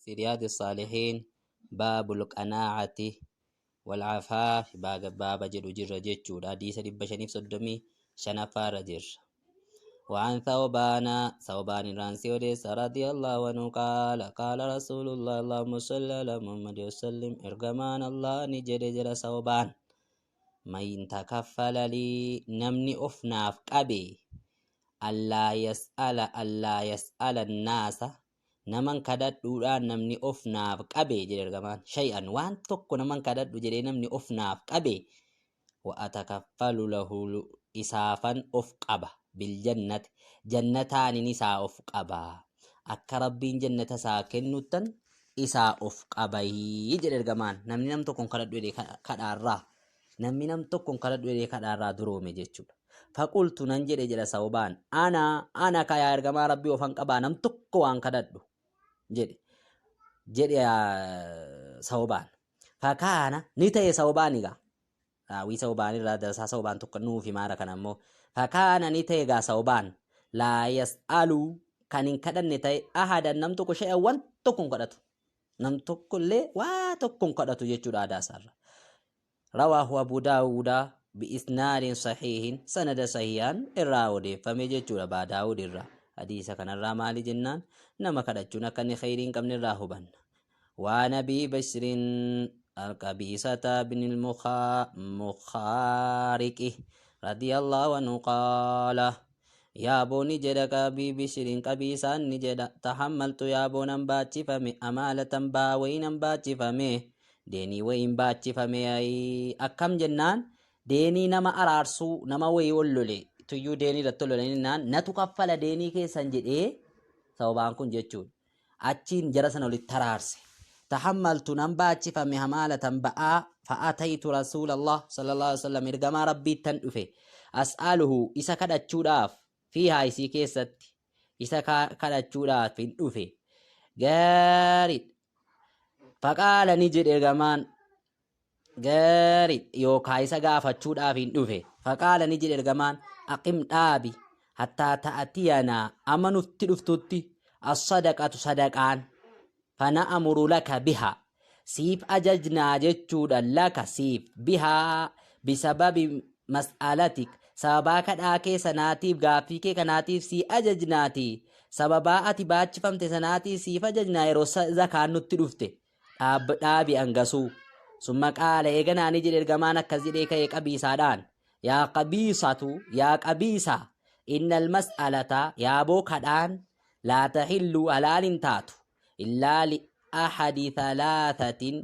في رياض الصالحين باب القناعة والعفاف باب جدو جر جتشو حديث 535 جر. وعن ثوبان، ثوبان رانسي وديس، رضي الله عنه قال: قال رسول الله، اللهم صل على محمد وسلم، إرجمان الله نجد جل ثوبان: من تكفل لي، نمني أفناف قبي، ألا يسأل، ألا يسأل الناس، naman kadhadhuudhaan namni of naaf qabe jedhe ergamaan, shay'an, waan tokko naman kadhadhu jedhee namni of naaf qabe, wa atakaffalu lahu, isaafan of qaba, biljannati, jannataanin isaa of qaba, akka Rabbiin jannata isaa kennuttan isaa of qabayii jedhe ergamaan. Namni nam tokkon kadhadhu jedhee kadhaarraa, namni nam tokkon kadhadhu jedhee kadhaarraa duroome jechuudha. Faqultu, nan jedhe jedha Sawbaan, ana, ana kayaa ergamaa Rabbii, ofan qabaa nam tokko waan kadhadhu jedhe jedhe Sawbaan. Fakaana, ni ta'e Sawbaan egaa raawwii Sawbaan irraa darasaa Sawbaan tokko nuuf himaara. Kana ammoo fakaana, ni ta'e egaa Sawbaan, laa yas'alu, kan hin kadhanne ta'e, ahadan, nam tokko, shay'an, waan tokko hin kadhatu, nam tokko illee waa tokko hin kadhatu jechuudha aadaa isaarra. Rawaahu Abu Daawuda bi'isnaadin sahiihin, sanada sahiihaan irraa odeeffame jechuudha Abaa Daawud irraa. Hadiisa kanarraa maali jennaan, nama kadhachuun akka inni kheyrii hin qabne irraa hubanna. Waan Abii Bashrin Alqabiisata bin Mukhaariqi radiyallahu anhu qaala, yaaboo ni jedha Abii Bishrin Qabiisaan ni jedha: tahammaltu, yaaboo nan baachifame, amaalatan, baa wayii nan baachifame, deenii wayiin baachifame. Akkam jennaan, deenii nama araarsuu, nama wayii ol lole tuyyuu deenii irratti ol lole natu kaffala deenii keessan jedhee sababaan kun jechuudha. Achiin jara sana walitti araarse. Tahammaltu, nan baachifame, hamaalatan, ba'aa, fa'ataytu rasuulallah sallallahu alaihi wasallam, ergamaa Rabbiittan dhufe, as'aluhu, isa kadhachuudhaaf, fiihaa, isii keessatti isa kadhachuudhaaf hin dhufe. Gaariidha. Faqaala, ni jedhe ergamaan, gaariidha, yookaa isa gaafachuudhaaf hin dhufe. Faqaala, ni jedhe ergamaan: aqim, dhaabi, hattaa ta'atiyanaa, amma nutti dhuftutti, as-sadaqatu, sadaqaan, fana'amuru laka biha, siif ajajnaa jechuudha, laka, siif, bihaa, bisababi mas'alatik, sababaa kadhaa kee sanaatiif, gaaffii kee kanaatiif sii ajajnaati, sababaa ati baachifamte sanaatiif siif ajajnaa, yeroo zakaan nutti dhufte dhaabi angasuu. Summa qaala, eeganaa ni jedhe ergamaan, akkas jedhee ka'ee Qabiisaadhaan: yaa Qabiisatu, yaa Qabiisa, innal mas'alata, yaaboo kadhaan, laa taxillu, halaal hin taatu, illaa li ahadi thalaahatin,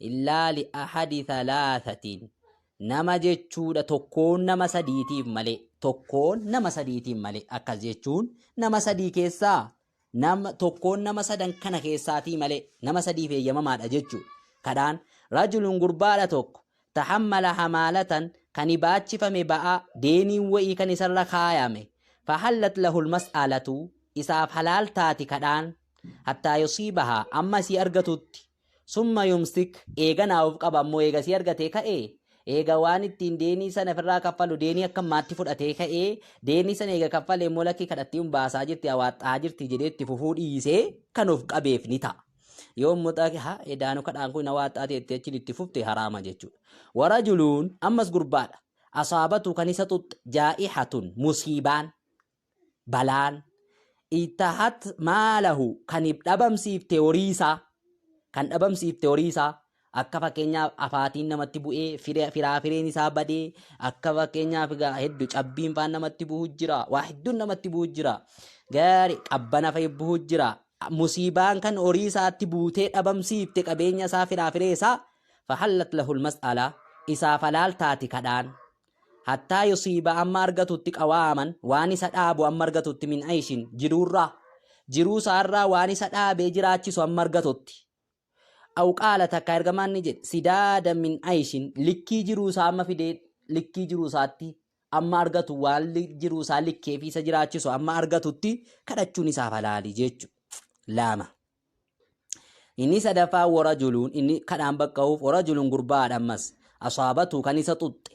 illaa li ahadi thalaahatin, nama jechuudha tokkoon nama sadiitiif malee, tokkoon nama sadiitiif malee. Akkas jechuun nama sadii keessaa nama tokkoon, nama sadan kana keessaatii malee nama sadiif eeyyamamaadha jechuudha kadhaan. Rajulun, gurbaadha tokko, tahammala hamaalatan, kan baachifame ba'aa deeniin wa'ii kan isarra kaayame, fahallat lahul mas'alatu, isaaf halaal taati kadhaan, hattaa yusiibahaa, amma isii argatutti, summa yumsik, eeganaa of qaba ammoo, eega isii argatee ka'ee, eega waan ittiin deenii sana ofirraa kaffalu, deenii akka ammaatti fudhatee ka'ee, deenii sana eega kaffalee immoo lakkii kadhattii hun baasaa jirti, awaaxxaa jirti jedhee itti fufuu dhiisee kan of qabeef ni ta'a. Yoo immoo ha edaanu kadhaan kun awaaxxaa ta'etti achiin itti fufte, haraama jechuudha. Warajuluun, ammas gurbaadha. Asaabatu, kan isa xuxxe, jaa'ihatun, musiibaan, balaan, ittahat maalahu, kan dhabamsiifte horii isaa, kan dhabamsiifte horii isaa, akka fakkeenyaaf afaatiin namatti bu'ee firaa fireen isaa badee, akka fakkeenyaaf egaa hedduu cabbiin faan namatti bu'u jira, waa hedduun namatti bu'u jira, gaari qabbana fa'i bu'u jira, musiibaan kan horii isaatti buutee dhabamsiifte qabeenya isaa, firaa firee isaa, fahallat lahul mas'ala, isaaf halaal taati kadhaan, hattaa yusiiba, amma argatutti, qawaaman, waan isa dhaabu amma argatutti, min aishin, jiruurraa, jiruu isaarraa waan isa dhaabee jiraachisu amma argatutti. Aw qaala, takka ergamaan ni jedhe, sidaada min aishin, likkii jiruu isaa amma fidee, likkii jiruu isaatti amma argatu, waan jiruu isaa likkee fi isa jiraachisu amma argatutti kadhachuun isaaf halaali jechuudha. Lama. Inni sadaffaa, warajuluun, inni kadhaan baqqa'uuf, warajuluun, gurbaadha ammas, asaabatu, kan isa xuxxe,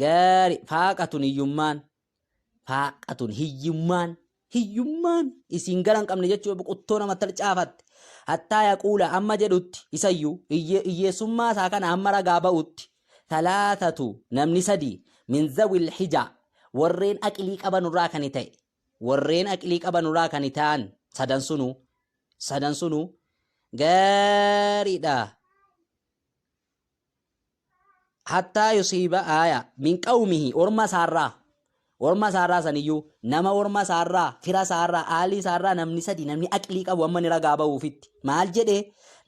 gaari, faaqatun, hiyyummaan, faaqatun, hiyyummaan, hiyyummaan isiin gara hin qabne jechuudha, qottoo namatti harcaafatte. Hattaa yaquula amma jedhutti isayyuu hiyyeessummaa isaa kana amma ragaa ba'utti thalathatu namni sadi min zawil hijaa warreen aqlii qabanurraa kan ta'e warreen aqlii qabanurraa kan ta'an sadan sunuu sadan sunuu gaariidha. Hattaa yusiiba aaya min qawmihi orma isaarraa orma isaarraa saniyyuu nama orma isaarraa fira isaarraa aalii isaarraa namni sadi namni aqlii qabu amma ni ragaa ba'uufitti maal jedhe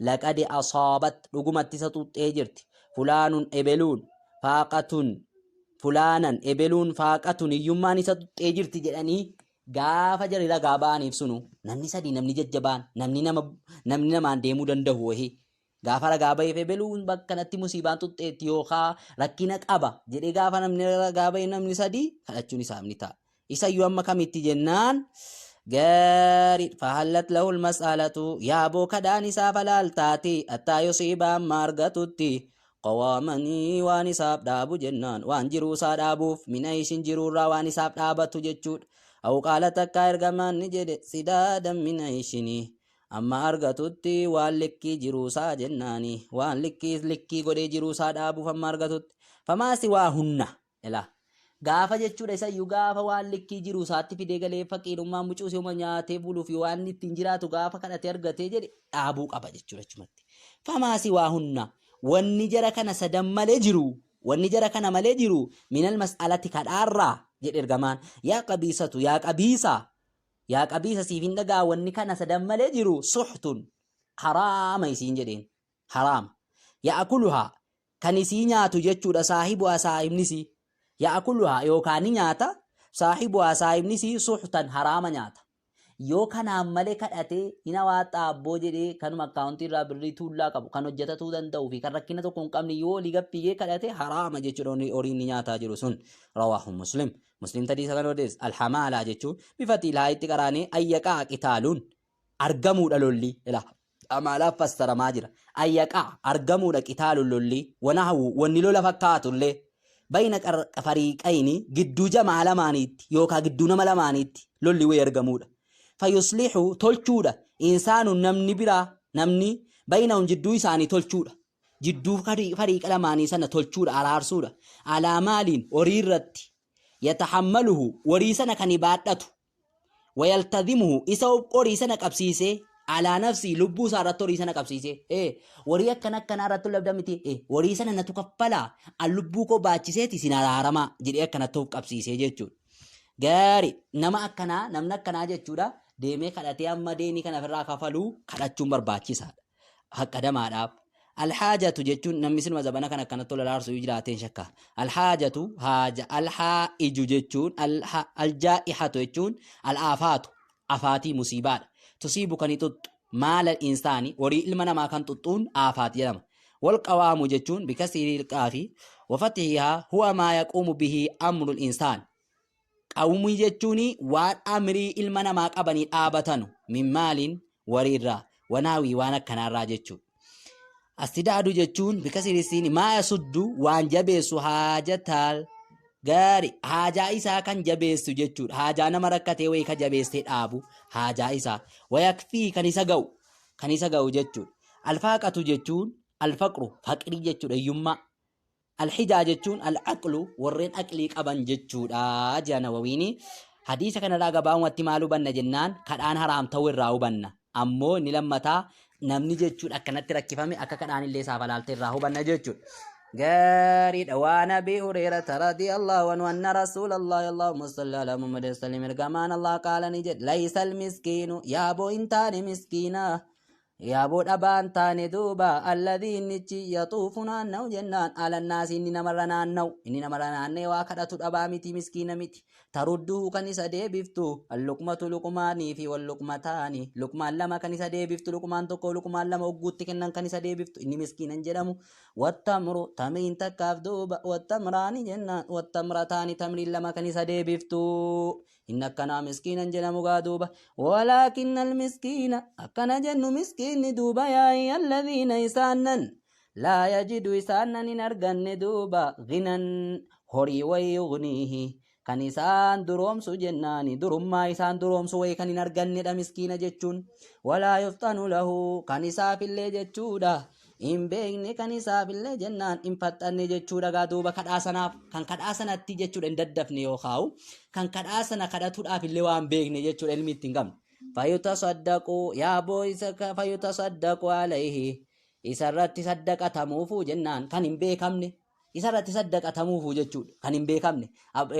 laqad asaabat dhugumatti isa xuxxee jirti fulaanun ebeluun faaqatun fulaanan ebeluun faaqatun hiyyummaan isa xuxxee jirti jedhanii gaafa jari ragaa ba'aniif sunu namni sadi namni jajjabaan namni nama namni namaan deemuu danda'u wahii Gaafa ragaa baheef ebeluun bakka kanatti musiibaan xuxxeetti yookaa rakkina qaba jedhee gaafa namni ragaa bahe namni sadii kadhachuun isaaf ni ta'a. Isayyuu amma kamitti jennaan gaarii fahallat lahul mas'alatu yaaboo kadhaan isaaf halaal taati attaa yusiiba amma argatutti qawaamanii waan isaaf dhaabu jennaan waan jiruu isaa dhaabuuf mina ishin jiruurraa waan isaaf dhaabatu jechuudha. Aw qaala takkaa ergamaan ni jedhe sidaadan mina ishinii Amma argatutti waan likkii jiruusaa jennaani. Waan likkii likkii godhee jiruusaa dhaabuuf amma argatutti. Famaa siwaa hunna. Ilaa. Gaafa jechuudha isayyuu gaafa waan likkii jiruusaatti fidee galee faqiirummaan mucuusee uma nyaatee buluuf waan ittiin jiraatu gaafa kadhatee argatee jedhe dhaabuu qaba jechuudha achumatti. Famaa siwaa hunna. Wanni jara kana sadan malee jiru. Wanni jara kana malee jiru minal mas'alati kadhaarraa jedhe ergamaan. Yaa qabiisatu yaa qabiisaa. Yaa qabiisa siif hin dhaga'a wanni kana sadan malee jiru suhtun haraama isiin jedheen haraama ya'akuluhaa kan isii nyaatu jechuudha saahibuhaa saahibnisii ya'akuluhaa yookaan ni nyaata saahibuhaa saahibnisii suhtan haraama nyaata yoo kanaan malee kadhatee hin hawaaxaa abboo jedhee kanuma akkaawuntii irraa birrii tuullaa qabu kan hojjetatuu danda'uu fi kan rakkina tokko hin qabne yoo olii gaffiigee kadhate haraama jechuudha horiin ni nyaataa jiru sun rawaahu muslim Muslim hadiisa kana odeesse. Alhamaalaa jechuun bifa tiilhaayitti qaraanee ayyaqaa qitaaluun argamuudha lolli. Ila hamaalaaf fassaramaa jira. Ayyaqaa argamuudha qitaaluun lolli. Wanahawu wanni lola fakkaatullee bayna fariiqayni gidduu jamaa lamaaniitti yookaan gidduu nama lamaaniitti lolli wayii argamuudha. Fayuslihu tolchuudha. Insaanu namni biraa namni baynahum jidduu isaanii tolchuudha. Jidduu fariiqa lamaanii sana tolchuudha, araarsuudha. Alaa maaliin horii irratti yatahammaluhu horii sana kan baadhatu wayaltadhimuhu isa horii sana qabsiisee alaa nafsii lubbuu isaa irratti horii sana qabsiisee ee horii akkana akkanaa irratti labda miti ee horii sana natu kaffalaa an lubbuu koo baachiseeti isin araaramaa jedhee akkanatti of qabsiisee jechuudha. Gaari nama akkanaa namni akkanaa jechuudha deemee kadhatee amma deenii kana ofirraa kafaluu kadhachuun barbaachisaadha. Haqqadamaadhaaf. Alhaajatu jechuun namni sinuma zabana kana akkanatti ol araarsu yoo jiraateen shakka. Alhaajatu haaja alhaa'iju jechuun aljaa'ihatu jechuun al'aafaatu afaatii musiibaadha. Tusiibu kan xuxxu maala insaani horii ilma namaa kan xuxxuun aafaat jedhama. Wal qawaamu jechuun bikasirii qaafi wafatihihaa huwa maa yaquumu bihi amrul insaan. Qawmii jechuun waan amrii ilma namaa qabanii dhaabatanu min maaliin wariirraa wanaawii waan akkanaarraa jechuudha. Astidaadu jechuun bika sirisiin maa yasuddu waan jabeessu haajataal gaari haajaa isaa kan jabeessu jechuudha. Haajaa nama rakkatee wayii ka jabeessee dhaabu haajaa isaa wayakfii kan isa ga'u kan isa ga'u jechuudha. Alfaaqatu jechuun alfaqru faqrii jechuudha hiyyummaa. Al-hijaa jechuun al-aqlu warreen aqlii qaban jechuudha jedha Nawawiini. Hadiisa kanarraa gabaabumatti maal hubanna jennaan kadhaan haraam ta'uu irraa hubanna. Ammoo inni lammataa namni jechuudha akkanatti rakkifame akka kadhaan illee isaaf halaalte irraa hubanna jechuudha. Gaariidha waan Abii Hureerata radiyallahu anhu anna rasuulallahi Allahumma salli ala Muhammad sallim ergamaan Allah qaala ni jedhe laysal miskiinu yaaboo hin taane miskiina Yaaboo dhabaan taane duuba alladhii innichi yaxuufu naanna'u jennaan alannaasi inni namarra naanna'u inni namarra naanna'ee waa kadhatu dhabaa miti miskiina miti tarudduhu kan isa deebiftu alluqmatu luqmaanii fi walluqmataani luqmaan lama kan isa deebiftu luqmaan tokko luqmaan lama ogguutti kennan kan isa deebiftu inni miskiinan jedhamu wattamru tamriin takkaaf duuba wattamraani jennaan wattamrataani tamriin lama kan isa deebiftu Inni akkanaa miskiinan jedhamu gaa duuba. Walaakinna almiskiina akkana jennu miskiinni duuba yaa'i alladhiina isaannan laa yajidu isaannan hin arganne duuba ginan horii wayii yugniihi Kan isaan duroomsu jennaani durummaa isaan duroomsu wayii kan hin argannedha miskiina jechuun. Walaa yuftanu lahu kan isaafillee jechuudha. Hin beekne kan isaafillee jennaan hin faxxanne jechuudha gaa duuba kadhaa sanaaf kan kadhaa sanatti jechuudha hin daddafne yookaa'u kan kadhaa sana kadhatuudhaaf illee waan beekne jechuudha ilmi itti hin qabne. Fayutasaddaqu yaa boo isa fayutasaddaqu alayhi isarratti saddaqatamuufuu jennaan kan hin beekamne isarratti saddaqatamuufu jechuudha kan hin beekamne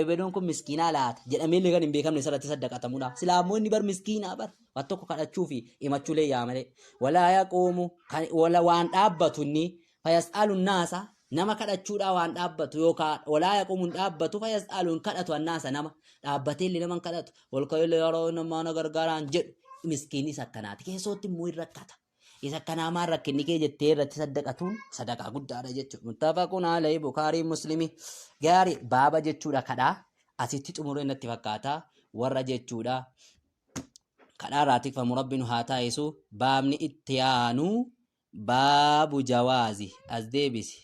ebeluun kun miskiinaa laata jedhameellee kan hin beekamne isarratti saddaqatamuudha silaa ammoo inni bar miskiinaa bar waan tokko kadhachuu fi himachuulee yaa malee walaa yaquumu kan wala waan dhaabbatu inni fayas'alu naasa nama kadhachuudhaa waan dhaabbatu yookaan walaa yaquumu hin dhaabbatu fayas'alu hin kadhatu annaasa nama dhaabbateellee nama hin kadhatu ol ka'eellee yeroo namaa na gargaaraan jedhu miskiinnis akkanaati keessootti immoo hin rakkata. Isa akkanaa maal rakkinni kee jettee irratti saddaqatuun sadaqaa guddaadha jechuudha. Muttafaqun alayhi Bukaarii Muslimi. Gaarii baaba jechuudha kadhaa asitti xumuree natti fakkaata warra jechuudha. Kadhaa irraa tikfamu rabbi nu haa taasisu. Baabni itti aanu baabu jawaazi as deebisi.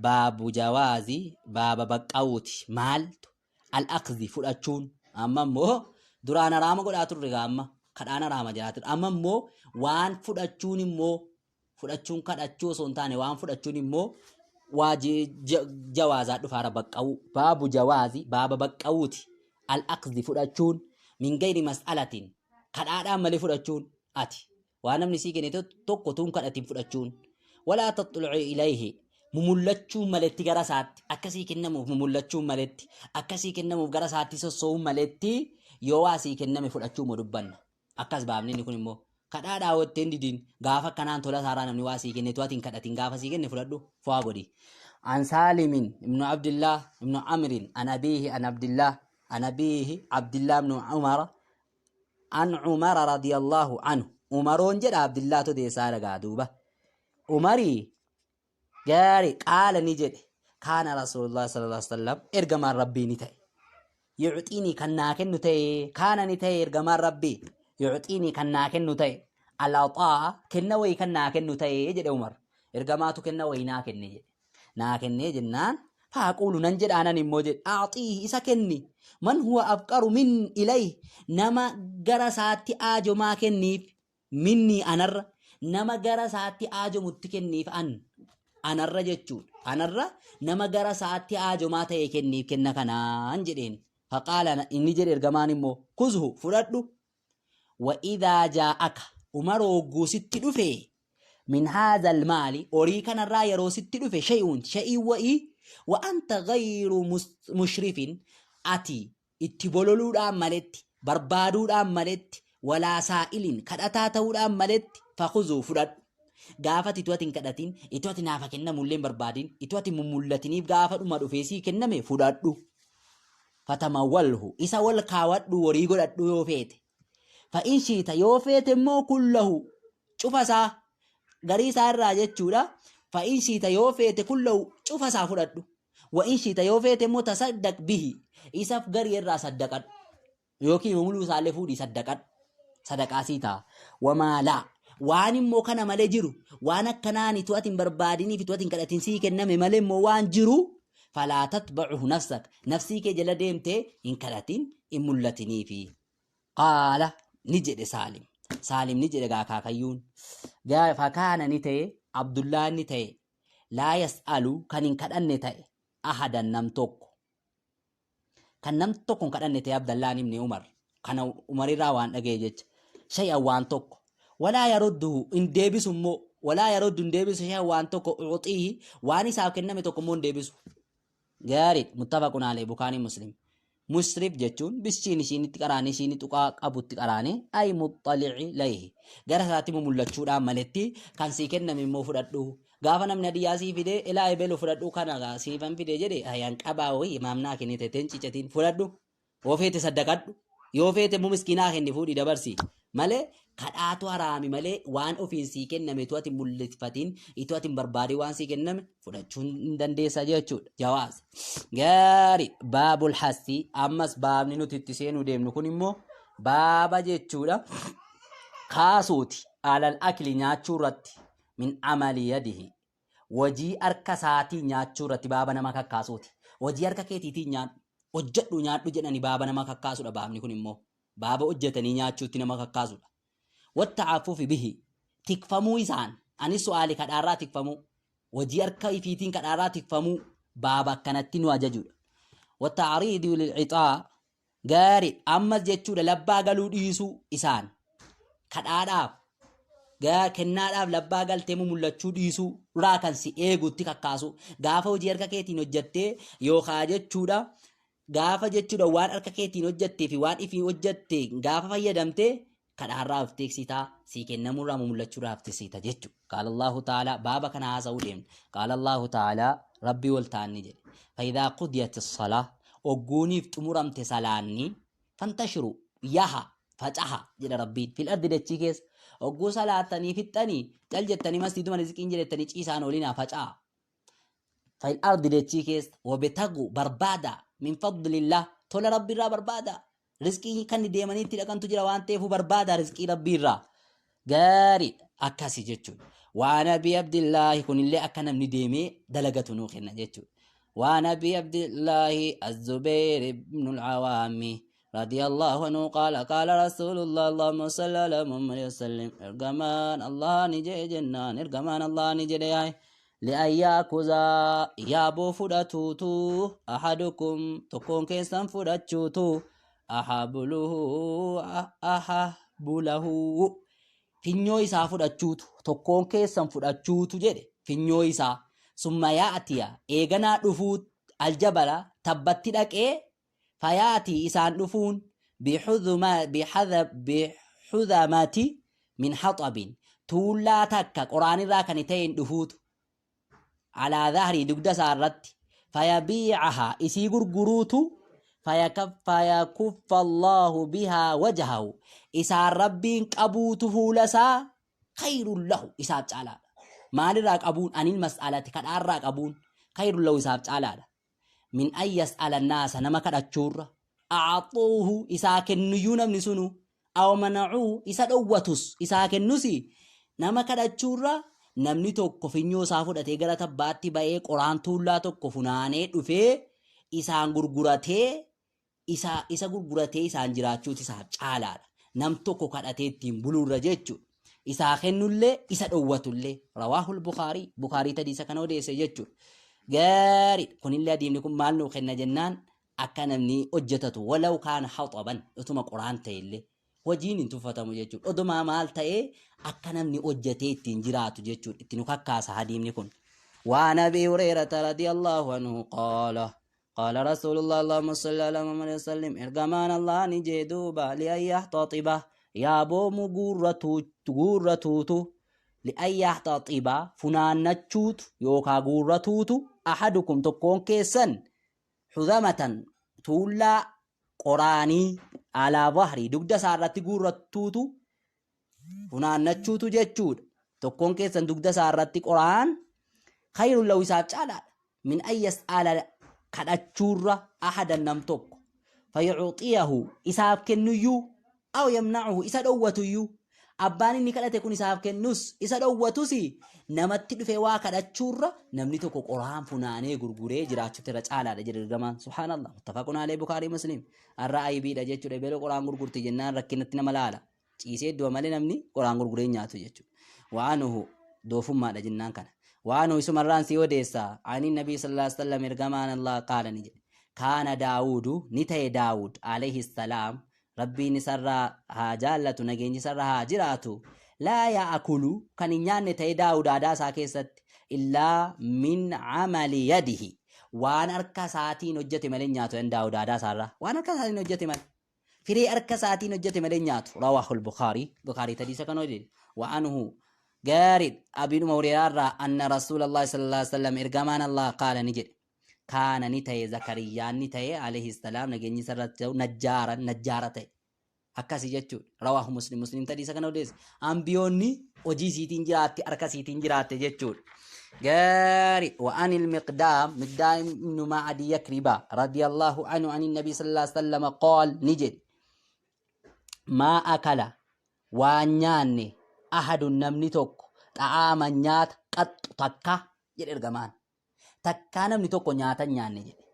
Baabu jawaazi baaba baqqa'uuti maaltu al-akhdhi fudhachuun amma immoo duraan haraama godhaa turre gaa amma kadhaan haraama jedhaa turre amma immoo waan fudhachuun immoo fudhachuun kadhachuu osoo hin taane waan fudhachuun immoo waa jawaazaa dhufaara baqqa'uu baabu jawaazi baaba baqqa'uuti al-akhdhi fudhachuun min gayri mas'alatiin kadhaadhaan malee fudhachuun ati Waan namni sii kenne tokko tuun kadhatiin fudhachuun. Walaa taxlucu ilayhi mumullachuun maletti gara isaatti akka sii kennamuuf mumullachuun maletti akka sii kennamuuf gara isaatti sossoo'uun maletti yoo waa sii kenname fudhachuu immoo dubbanna. Akkas baafni inni kun immoo kadhaadhaa wattee hin didiin gaafa akkanaan tola isaaraa namni waa sii kenne tu'atiin kadhatiin gaafa sii kenne fudhadhu fo'aa godhi. An Saalimin ibnu Abdillah ibnu Amrin an abiihi an Abdillah an abiihi Abdillah ibnu Umara an Umara radiyallahu anhu Umaroon jedha Abdillaatu odeessaa dhagaa duuba Umarii gaari qaala ni jedhe kaana Rasuulullah sallallahu alaihi wasallam ergamaan Rabbii ni ta'e yucxiinii kan naa kennu ta'e kaana ni ta'e ergamaan Rabbii yucxiinii kan naa kennu ta'e al-axaa kenna wayii kan naa kennu ta'e jedhe Umar ergamaatu kenna wayii naa kenne jedhe naa kennee jennaan faaquulu nan jedha anan immoo jedhe aaxiihi isa kenni man huwa afqaru min ilayhi nama gara isaatti aajomaa kenniif minnii anarra nama gara isaatti aajomutti kenniif an anarra jechuudha anarra nama gara isaatti aajomaa ta'e kenniif kenna kanaan jedheen faqaala inni jedhe ergamaan immoo kuzhu fudhadhu wa idhaa jaa'aka umar hogguu sitti dhufe min haadhal maali horii kanarraa yeroo sitti dhufe shay'uun shay'ii wa'ii wa anta ghayru mushrifin ati itti bololuudhaan maletti barbaaduudhaan maletti walaa saa'ilin kadhataa ta'uudhaan maletti fakuzuu fudhadhu gaafa ati ati hin kadhatin itu ati naafa kennamullee hin barbaadin itu ati mumullatiniif gaafa dhuma dhufee sii kenname fudhadhu fatamawwalhu isa wal kaawadhu horii godhadhu yoo feete fa in shiita yoo feete immoo kullahu cufa isaa garii isaa irraa jechuudha fa in shiita yoo feete kullahu cufa isaa fudhadhu wa in shiita yoo feete immoo tasaddaq bihi isaf garii irraa saddaqadhu yookiin muluu isaallee fuudhii saddaqadhu sadaqaa sii ta'a wamaa laa waan immoo kana malee jiru waan akkanaan itu ati hin barbaadiniif itu ati hin kadhatin sii kenname malee immoo waan jiru falaa tatbacuhu nafsak nafsii kee jala deemtee hin kadhatin hin mul'atiniifi qaala ni jedhe saalim saalim ni jedhe gaa akaakayyuun fakaana ni ta'e abdullaan ni ta'e laa yas'alu kan hin kadhanne ta'e ahadan nam tokko kan nam tokko hin kadhanne ta'e Abdallaan ibni Umar kana Umarirraa waan dhaga'e jecha shay'an waan tokko walaa yarudduhu hin deebisu immoo walaa yaruddu hin deebisu shay'an waan tokko uxiihi waan isaaf kenname tokko immoo hin deebisu gaarii muttafaqun alayhi bukaarii muslim musrif jechuun bishiin ishiinitti qaraanee ishiini tuqaa qabutti qaraanee ay muxxalici layhi gara isaatti mumullachuudhaan maletti kan sii kenname immoo fudhadhu Gaafa namni hadiyyaa sii fide ilaa ebelu fudhadhu kana gaa siifan fide jedhe ayaan qabaa wayii imaamnaa kennite teen cicatiin fudhadhu yoo feete saddaqadhu yoo feete immoo miskiinaa kenni fuudhi dabarsi malee kadhaatu haraami malee waan ofiin sii kenname itu ati mul'ifatiin itu ati hin barbaadin waan sii kenname fudhachuu hin dandeessa jechuudha jawaaz gaari baabul hassi ammas baabni nuti itti seenuu deemnu kun immoo baaba jechuudha kaasuuti alal akli nyaachuu irratti min amali yadihi wajii harka isaatiin nyaachuu irratti baaba nama kakkaasuuti. Wajii harka keetiitiin nyaadhu. Hojjedhu nyaadhu jedhani baaba nama kakkaasudha baabni kun immoo. Baaba hojjetanii nyaachuutti nama kakkaasudha. Watta'afufi bihi tikfamuu isaan anis su'aali kadhaarraa tikfamuu hojii harka ifiitiin kadhaarraa tikfamuu baaba akkanatti nu ajajudha. Watta'ariidi lil'ixaa gaari ammas jechuudha labbaa galuu dhiisuu isaan kadhaadhaaf kennaadhaaf labbaa galtee mumullachuu dhiisuu irraa kan si eegutti kakkaasuu gaafa hojii harka keetiin hojjattee yookaa jechuudha gaafa jechuudha waan harka keetiin hojjattee fi waan ifii hojjatte gaafa fayyadamte kadhaarraa of tiksitaa sii kennamuurraa mumullachuurraa of tiksita jechuudha. Qaala Allahu ta'ala baaba kana haasa'uu deemna. Qaala Allahu ta'ala rabbii wal ta'anni jedhe. Fayidaa qudiyati salaa ogguuniif xumuramte salaanni fantashiru yaha facaha jedha rabbiin fil ardi dachii keessa ogguu salaatanii fixxanii cal jettanii masjiiduma rizqiin jedhettanii ciisaan olinaa faca'a. Fil ardi dachii keessa wabtagu barbaada min fadlillah tola rabbi irraa barbaada rizqii kan deemanii itti dhaqantu jira waan ta'eef barbaada rizqii rabbii irraa gaarii akkasi jechuudha. Waan abii abdillaahi kunillee akka namni deemee dalagatu nuu kenna jechuudha. Waan abii abdillaahi azubeer ibnu alcawaami رضي الله عنه قال قال رسول الله اللهم صل على محمد وسلم ارجمان الله نجي جنان ارجمان الله نجي لأن يأخذ يابو فدتوتو أحدكم تكون كيسان فدتشوتو أحبله أحبله finyoo isaa fudhachuutu tokkoon keessan fudhachuutu jedhe finyoo isaa summa yaa'atiya eeganaa dhufuu aljabala tabbatti dhaqee fayaatii isaan dhufuun bixudhamati min haxabin tuullaa takka qoraanirraa kan ta'een dhufuutu alaa dhahrii dugda isaa irratti fayabiicahaa isii gurguruutu fayakuffa Allahu bihaa wajhahu isaan rabbiin qabuutu fuula isaa khayrun lahu isaaf caalaadha. Maalirraa qabuun anil mas'alati kadhaarraa qabuun khayrun lahu isaaf caalaadha. Min an yas'ala naasa nama kadhachuurra a'axuuhu isaa kennuyyuu namni sunu aw mana'uu isa dhowwatus isaa kennusi nama kadhachuurra namni tokko finyoo isaa fudhatee gara tabbaatti ba'ee qoraan tuullaa tokko funaanee dhufee isaan gurguratee isa isa gurguratee isaan jiraachuuti isaaf caalaadha. Nam tokko kadhatee ittiin buluurra jechuudha. Isaa kennullee isa dhowwatullee rawaahul Bukaarii Bukaarii tadiisa kana odeesse jechuudha. Gaariidha. Kunillee adiimni kun maal nuu kenna jennaan akka namni hojjetatu walaw kaana haxaban utuma qoraan ta'ellee hojiin hin tuffatamu jechuudha. Odumaa maal ta'ee akka namni hojjetee ittiin jiraatu jechuudha. Itti nu kakkaasa hadiimni kun. Waan Abii Hureerata radiyallahu anhu qaala qaala Rasuulullah Allahumma salli ala Muhammad wa sallim ergamaan Allah ni jee duuba li'an yaxtaxiba yaaboomu guurratuutu li'an yaxtaxiba funaannachuutu yookaa guurratuutu ahadukum tokkoon keessan xudamatan tuullaa qoraanii alaa dhahrii dugda isaa irratti guurrattuutu funaannachuutu jechuudha. Tokkoon keessan dugda isaa irratti qoraan khayrun lahu isaaf caalaadha. Min an yas'ala kadhachuurra ahadan nam tokko fayu'xiyahu isaaf kennuyyuu aw yamna'uhu isa dhowwatuyyuu abbaan inni kadhate kun isaaf kennus isa dhowwatus namatti dhufee waa kadhachuurra namni tokko qoraan funaanee gurguree jiraachuutti irra caalaadha jedhe ergamaan subhaanallah muttafaqun alee bukaarii muslim har'a aybiidha jechuudha beela qoraan gurgurti jennaan rakkinatti nama laala ciisee du'a malee namni qoraan gurguree hin nyaatu jechuudha. Waanuhu doofummaadha jennaan kana. Waanuhu isumarraan si odeessa. Ani nabii sallallahu alaihi wasallam ergamaan Allah qaala ni jedhe. Kaana Daawudu ni ta'e Daawud alayhi salaam rabbiin isarraa haa jaallatu nageenyi isarra haa jiraatu. Laa yaa'akulu kan hin nyaanne ta'e Daawud aadaa isaa keessatti illaa min amali yadihi waan harka isaatiin hojjete malee hin nyaatu Daawud aadaa isaarraa waan harka isaatiin hojjete malee. Firee harka isaatiin hojjete malee hin nyaatu. Rawaahul Bukaarii. Bukaarii hadiisa kana odeesse. Wa anhu gaariidha. Abiidhuma Hureyraa irraa anna Rasuulallahi sallallahu alaihi wasallam ergamaan Allah qaala ni jedhe. Kaana ni ta'e Zakariyyaan ni ta'e alayhi salaam nageenyi isarratti ta'u najjaara najjaara ta'e. Akkasi jechuudha. Rawaahu Muslim. Muslim hadiisa kana odeesse. Ambiyoonni hojii isiitiin jiraatte harka isiitiin jiraatte jechuudha. Gaarii وعن المقدام مقدام بن معد يكربة رضي الله عنه عن النبي صلى الله عليه وسلم قال نجد ما أكل waan nyaanne ahadun namni tokko xa'aama nyaata qaxxu takka jedhe ergamaan takkaa namni tokko nyaata hin nyaanne jedhe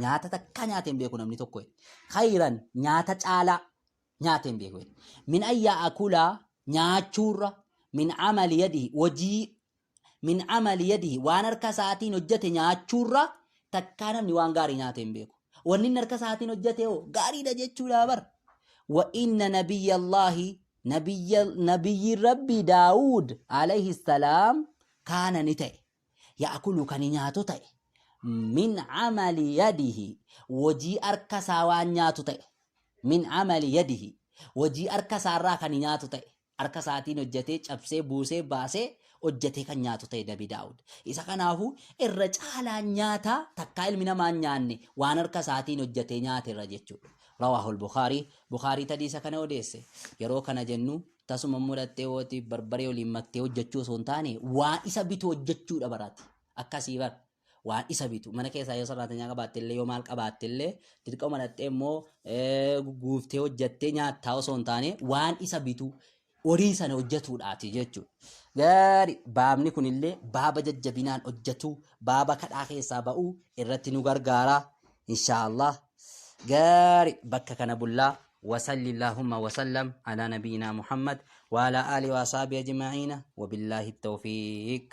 Nyaata takkaa nyaatee hin beeku namni tokko jedhe. Khayran nyaata caalaa nyaatee hin beeku jedhe. Min an ya'akulaa nyaachuurra min amali yadihi hojii min amali yadihi waan harka isaatiin hojjete nyaachuurra takkaa namni waan gaarii nyaatee hin beeku. Wanni inni harka isaatiin hojjete hoo gaariidha jechuudha bar. Wa inna nabiyyallaahi nabiyya nabiyyiin rabbii Daawud alayhi salaam kaana ni ta'e. Ya'kulu kan nyaatu ta'e. Min amali yadihi hojii harka isaa waan nyaatu ta'e. Min amali yadihi hojii harka isaarraa kan nyaatu ta'e. Harka isaatiin hojjetee cabsee buusee baasee hojjetee kan nyaatu ta'e Nabi Daawud. Isa kanaafuu irra caalaan nyaataa takkaa ilmi namaa hin nyaanne waan harka isaatiin hojjetee nyaate irra jechuudha. Rawaahul Bukaarii Bukaarii tadiisa kana odeesse. Yeroo kana jennu tasuma mudhattee wooti barbaree waliin maktee hojjechuu osoo hin taane waan isa bitu hojjechuudha baraati. Akkasii bara. Waan isa bitu mana keessaa yoo sarraatanyaa qabaatte illee yoo maal qabaatte illee dirqama dhattee immoo guuftee hojjattee nyaattaa osoo hin taane waan isa bitu horii sana hojjetuudhaati jechuudha. Gaari baabni kunillee baaba jajjabinaan hojjetuu baaba kadhaa keessaa ba'uu irratti nu gargaara inshaallah. Gaari bakka kana bullaa وصلي اللهم وسلم على نبينا محمد وعلى آله وأصحابه أجمعين وبالله التوفيق.